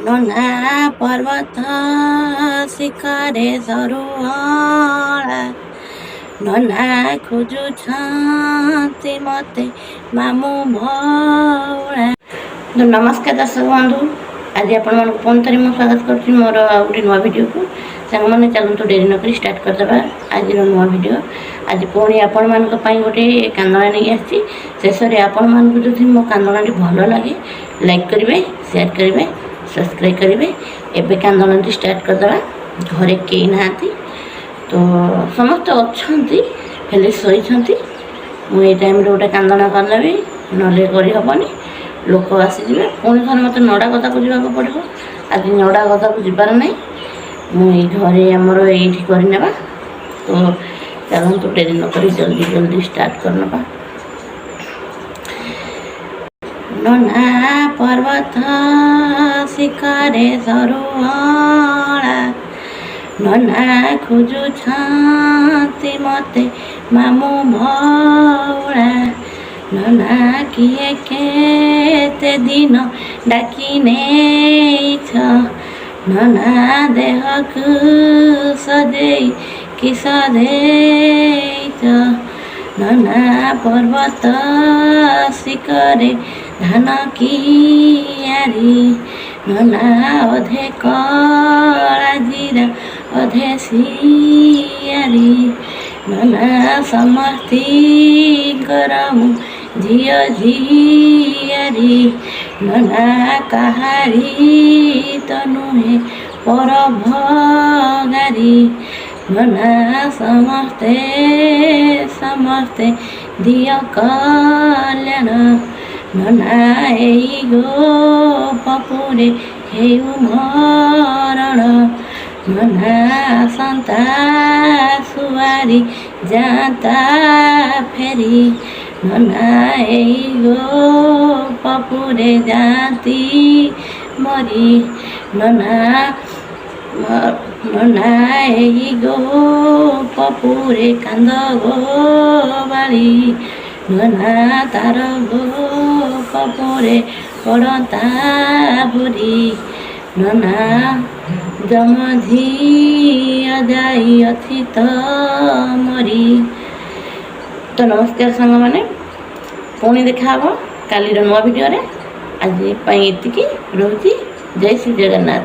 ନନା ପର୍ବତ ଶିଖରେ ସରୁଅଁଳା, ନନା ଖୋଜୁଛନ୍ତି ମତେ ମାମୁଁ ଭଉଳା। ତ ନମସ୍କାର ଦର୍ଶକ ବନ୍ଧୁ, ଆଜି ଆପଣମାନଙ୍କୁ ପୁଣି ଥରେ ମୁଁ ସ୍ୱାଗତ କରୁଛି ମୋର ଆଉ ଗୋଟେ ନୂଆ ଭିଡ଼ିଓକୁ। ସାଙ୍ଗମାନେ, ଚାଲନ୍ତୁ ଡେରି ନକରି ଷ୍ଟାର୍ଟ କରିଦେବା ଆଜିର ନୂଆ ଭିଡ଼ିଓ। ଆଜି ପୁଣି ଆପଣମାନଙ୍କ ପାଇଁ ଗୋଟେ କାନ୍ଦଣା ନେଇ ଆସିଛି। ଶେଷରେ ଆପଣମାନଙ୍କୁ ଯଦି ମୋ କାନ୍ଦଣାଟି ଭଲ ଲାଗେ, ଲାଇକ୍ କରିବେ, ସେୟାର କରିବେ, ସବସ୍କ୍ରାଇବ୍ କରିବେ। ଏବେ କାନ୍ଦଣାଟି ଷ୍ଟାର୍ଟ କରିଦେବା। ଘରେ କେହି ନାହାନ୍ତି, ତ ସମସ୍ତେ ଅଛନ୍ତି ହେଲେ ଶୋଇଛନ୍ତି। ମୁଁ ଏଇ ଟାଇମ୍ରେ ଗୋଟେ କାନ୍ଦଣା କରିନେବି, ନହେଲେ କରିହେବନି। ଲୋକ ଆସିଯିବେ, ପୁଣି ଥରେ ମୋତେ ନଡ଼ା ଗଦାକୁ ଯିବାକୁ ପଡ଼ିବ। ଆଜି ନଡ଼ା ଗଦାକୁ ଯିବାର ନାହିଁ, ମୁଁ ଏଇ ଘରେ ଆମର ଏଇଠି କରିନେବା। ତ ଚାଲନ୍ତୁ ଡେରି ନକରି ଜଲ୍ଦି ଜଲ୍ଦି ଷ୍ଟାର୍ଟ କରିନେବା। ନନା ପର୍ବତ ଶିଖରେ ସରୁଅଁଳା, ନନା ଖୋଜୁଛନ୍ତି ମତେ ମାମୁଁ ଭଉଳା। ନନା କିଏ କେତେ ଦିନ ଡାକି ନେଇଛ, ନନା ଦେହକୁ ସଜେଇ କିସ ଦେଇଛ? ନନା ପର୍ବତ ଶିଖରେ ଧାନ କିଆରି, ନନା ଅଧେ କଳା ଜିରା ଅଧେ ସିଆରି। ନନା ସମସ୍ତିଙ୍କର ମୁଁ ଝିଅ ଝିଆରି, ନନା କାହାରି ତ ନୁହେଁ ପର ଭଗାରି। ନନା ସମସ୍ତେ ସମସ୍ତେ ଦିଅ କଲ୍ୟାଣ, ନନା ଏଇ ଗୋପପୁରେ ହେଉ ମରଣ। ନନା ଆସନ୍ତା ସୁଆରି ଯାନ୍ତା ଫେରି, ନନା ଏଇ ଗୋପପୁରେ ଯାଆନ୍ତି ମରି। ନନା ନନା ଏଇ ଗୋପପୁରେ କାନ୍ଦ ଗୋବାଳି, ନନା ତାର ଗୋପପୁରେ ପଡ଼ନ୍ତା ବୁରି। ନନା ଯମ ଝିଅ ଯାଇଅଛି ତ ମରି। ତ ନମସ୍କାର ସାଙ୍ଗମାନେ, ପୁଣି ଦେଖାହେବ କାଲିର ନୂଆ ଭିଡ଼ିଓରେ। ଆଜି ପାଇଁ ଏତିକି ରହୁଛି। ଜୟ ଶ୍ରୀ ଜଗନ୍ନାଥ।